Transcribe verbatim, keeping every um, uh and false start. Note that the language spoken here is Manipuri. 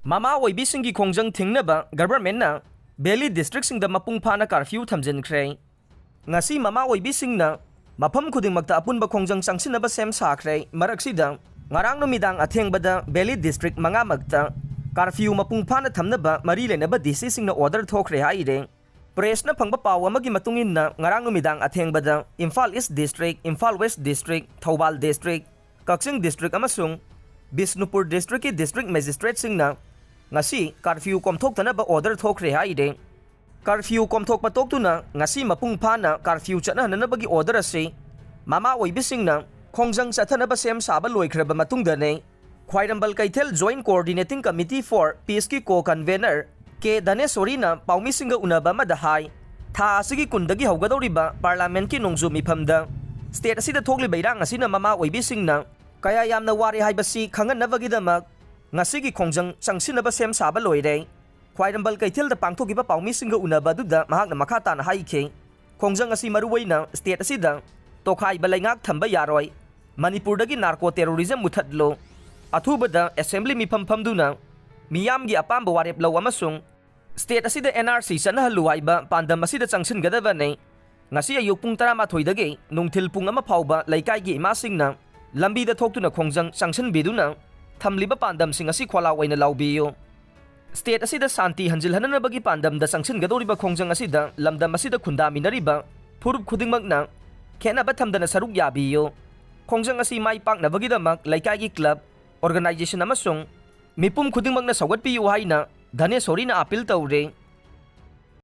ꯃꯃꯥ ꯑꯣꯏꯕꯤꯁꯤꯡꯒꯤ ꯈꯣꯡꯖꯪ ꯊꯤꯡꯅꯕ ꯒꯚꯔꯟꯃꯦꯟꯠꯅ ꯚꯦꯂꯤ ꯗꯤꯁꯇ꯭ꯔꯤꯛꯁꯤꯡꯗ ꯃꯄꯨꯡ ꯐꯥꯅ ꯀꯥꯔꯐ꯭ꯌꯨ ꯊꯝꯖꯤꯟꯈ꯭ꯔꯦ꯫ ꯉꯁꯤ ꯃꯃꯥ ꯑꯣꯏꯕꯤꯁꯤꯡꯅ ꯃꯐꯝ ꯈꯨꯗꯤꯡꯃꯛꯇ ꯑꯄꯨꯟꯕ ꯈꯣꯡꯖꯪ ꯆꯪꯁꯤꯟꯅꯕ ꯁꯦꯝ ꯁꯥꯈ꯭ꯔꯦ꯫ ꯃꯔꯛꯁꯤꯗ ꯉꯔꯥꯡ ꯅꯨꯃꯤꯗꯥꯡ ꯑꯊꯦꯡꯕꯗ ꯚꯦꯂꯤ ꯗꯤꯁꯇ꯭ꯔꯤꯛ ꯃꯉꯥꯃꯛꯇ ꯀꯥꯔꯐ꯭ꯌꯨ ꯃꯄꯨꯡ ꯐꯥꯅ ꯊꯝꯅꯕ ꯃꯔꯤ ꯂꯩꯅꯕ ꯗꯤ ꯁꯤꯁꯤꯡꯅ ꯑꯣꯔꯗꯔ ꯊꯣꯛꯈ꯭ꯔꯦ ꯍꯥꯏꯔꯦ꯫ ꯄ꯭ꯔꯦꯁꯅ ꯐꯪꯕ ꯄꯥꯎ ꯑꯃꯒꯤ ꯃꯇꯨꯡ ꯏꯟꯅ, ꯉꯔꯥꯡ ꯅꯨꯃꯤꯗꯥꯡ ꯑꯊꯦꯡꯕꯗ Imphal east district, Imphal west district, Thoubal district, Kakching district ꯑꯃꯁꯨꯡ ꯕꯤꯁꯅꯨꯄꯨꯔ ꯗꯤꯁꯇ꯭ꯔꯤꯛꯀꯤ ꯗꯤꯁꯇ꯭ꯔꯤꯛ ꯃꯦꯖꯤꯁꯇ꯭ꯔꯦꯠꯁꯤꯡꯅ ꯉꯁꯤ ꯀꯥꯔꯐ꯭ꯌꯨ ꯀꯣꯝꯊꯣꯛꯇꯅꯕ ꯑꯣꯔꯗꯔ ꯊꯣꯛꯈ꯭ꯔꯦ ꯍꯥꯏꯔꯦ꯫ ꯀꯥꯔꯐ꯭ꯌꯨ ꯀꯣꯝꯊꯣꯛꯄ ꯇꯣꯛꯇꯨꯅ ꯉꯁꯤ ꯃꯄꯨꯡ ꯐꯥꯅ ꯀꯥꯔꯐ꯭ꯌꯨ ꯆꯠꯅꯍꯟꯅꯅꯕꯒꯤ ꯑꯣꯔꯗꯔ ꯑꯁꯤ ꯃꯃꯥ ꯑꯣꯏꯕꯤꯁꯤꯡꯅ ꯈꯣꯡꯖꯪ ꯆꯠꯊꯅꯕ ꯁꯦꯝ ꯁꯥꯕ ꯂꯣꯏꯈ꯭ꯔꯕ ꯃꯇꯨꯡꯗꯅꯤ꯫ ꯈ꯭ꯋꯥꯏꯔꯝꯕꯟ ꯀꯩꯊꯦꯜ Joint Coordinating Committee for Peaceꯀꯤ ꯀꯣ ꯀꯟꯚꯦꯅꯔ ꯀꯦ ꯙꯅꯦꯁꯣꯔꯤꯅ ꯄꯥꯎꯃꯤꯁꯤꯡꯒ ꯎꯅꯕ ꯑꯃꯗ ꯍꯥꯏ, ꯊꯥ ꯑꯁꯤꯒꯤ ꯀꯨꯟꯗꯒꯤ ꯍꯧꯒꯗꯧꯔꯤꯕ ꯄꯥꯔꯂꯥꯃꯦꯟꯠꯀꯤ ꯅꯣꯡꯖꯨ ꯃꯤꯐꯝꯗ ꯁ꯭ꯇꯦꯠ ꯑꯁꯤꯗ ꯊꯣꯛꯂꯤꯕ ꯏꯔꯥꯡ ꯑꯁꯤꯅ ꯃꯃꯥ ꯑꯣꯏꯕꯤꯁꯤꯡꯅ ꯀꯌꯥ ꯌꯥꯝꯅ ꯋꯥꯔꯦ ꯍꯥꯏꯕꯁꯤ ꯈꯪꯍꯟꯅꯕꯒꯤꯗꯃꯛ ꯉꯁꯤꯒꯤ ꯈꯣꯡꯖꯪ ꯆꯪꯁꯤꯟꯅꯕ ꯁꯦꯝ ꯁꯥꯕ ꯂꯣꯏꯔꯦ꯫ ꯈ꯭ꯋꯥꯏꯔꯝꯕꯟ ꯀꯩꯊꯦꯜꯗ ꯄꯥꯡꯊꯣꯛꯈꯤꯕ ꯄꯥꯎꯃꯤꯁꯤꯡꯒ ꯎꯅꯕ ꯑꯗꯨꯗ ꯃꯍꯥꯛꯅ ꯃꯈꯥ ꯇꯥꯅ ꯍꯥꯏꯈꯤ, ꯈꯣꯡꯖꯪ ꯑꯁꯤ ꯃꯔꯨꯑꯣꯏꯅ ꯁ꯭ꯇꯦꯠ ꯑꯁꯤꯗ ꯇꯣꯈꯥꯏꯕ ꯂꯩꯉꯥꯛ ꯊꯝꯕ ꯌꯥꯔꯣꯏ꯫ ꯃꯅꯤꯄꯨꯔꯗꯒꯤ ꯅꯥꯔꯀꯣ ꯇꯦꯔꯣꯔꯤꯖꯝ ꯃꯨꯊꯠꯂꯨ꯫ ꯑꯊꯨꯕꯗ ꯑꯦꯁꯦꯝꯕ꯭ꯂꯤ ꯃꯤꯐꯝ ꯐꯝꯗꯨꯅ ꯃꯤꯌꯥꯝꯒꯤ ꯑꯄꯥꯝꯕ ꯋꯥꯔꯦꯞ ꯂꯧ ꯑꯃꯁꯨꯡ ꯁ꯭ꯇꯦꯠ ꯑꯁꯤꯗ ꯑꯦꯟ ꯑꯥꯔ ꯁꯤ ꯆꯠꯅꯍꯜꯂꯨ ꯍꯥꯏꯕ ꯄꯥꯟꯗꯝ ꯑꯁꯤꯗ ꯆꯪꯁꯤꯟꯒꯗꯕꯅꯤ꯫ ꯉꯁꯤ ꯑꯌꯨꯛ ꯄꯨꯡ ꯇꯔꯥꯃꯥꯊꯣꯏꯗꯒꯤ ꯅꯨꯡꯊꯤꯜ ꯄꯨꯡ ꯑꯃ ꯐꯥꯎꯕ ꯂꯩꯀꯥꯏꯒꯤ ꯏꯃꯥꯁꯤꯡꯅ ꯂꯝꯕꯤꯗ ꯊꯣꯛꯇꯨꯅ ꯈꯣꯡꯖꯪ ꯆꯪꯁꯤꯟꯕꯤꯗꯨꯅ ꯊꯝꯂꯤꯕ ꯄꯥꯟꯗꯝꯁꯤꯡ ꯑꯁꯤ ꯈꯣꯜꯂꯥꯎ ꯑꯣꯏꯅ ꯂꯥꯎꯕꯤꯌꯨ꯫ ꯁ꯭ꯇꯦꯠ ꯑꯁꯤꯗ ꯁꯥꯟꯇꯤ ꯍꯟꯖꯤꯜꯍꯟꯅꯅꯕꯒꯤ ꯄꯥꯟꯗꯝꯗ ꯆꯪꯁꯤꯟꯒꯗꯧꯔꯤꯕ ꯈꯣꯡꯖꯪ ꯑꯁꯤꯗ ꯂꯝꯗꯝ ꯑꯁꯤꯗ ꯈꯨꯟꯗꯥꯃꯤꯟꯅꯔꯤꯕ ꯐꯨꯔꯨꯞ ꯈꯨꯗꯤꯡꯃꯛꯅ ꯈꯦꯠꯅꯕ ꯊꯝꯗꯅ ꯁꯔꯨꯛ ꯌꯥꯕꯤꯌꯨ꯫ ꯈꯣꯡꯖꯪ ꯑꯁꯤ ꯃꯥꯏ ꯄꯥꯛꯅꯕꯒꯤꯗꯃꯛ ꯂꯩꯀꯥꯏꯒꯤ ꯀ꯭ꯂꯕ, ꯑꯣꯔꯒꯅꯥꯏꯖꯦꯁꯟ ꯑꯃꯁꯨꯡ ꯃꯤꯄꯨꯝ ꯈꯨꯗꯤꯡꯃꯛꯅ ꯁꯧꯒꯠꯄꯤꯌꯨ ꯍꯥꯏꯅ ꯙꯅꯦꯁꯣꯔꯤꯅ ꯑꯥꯄꯤꯜ ꯇꯧꯔꯦ꯫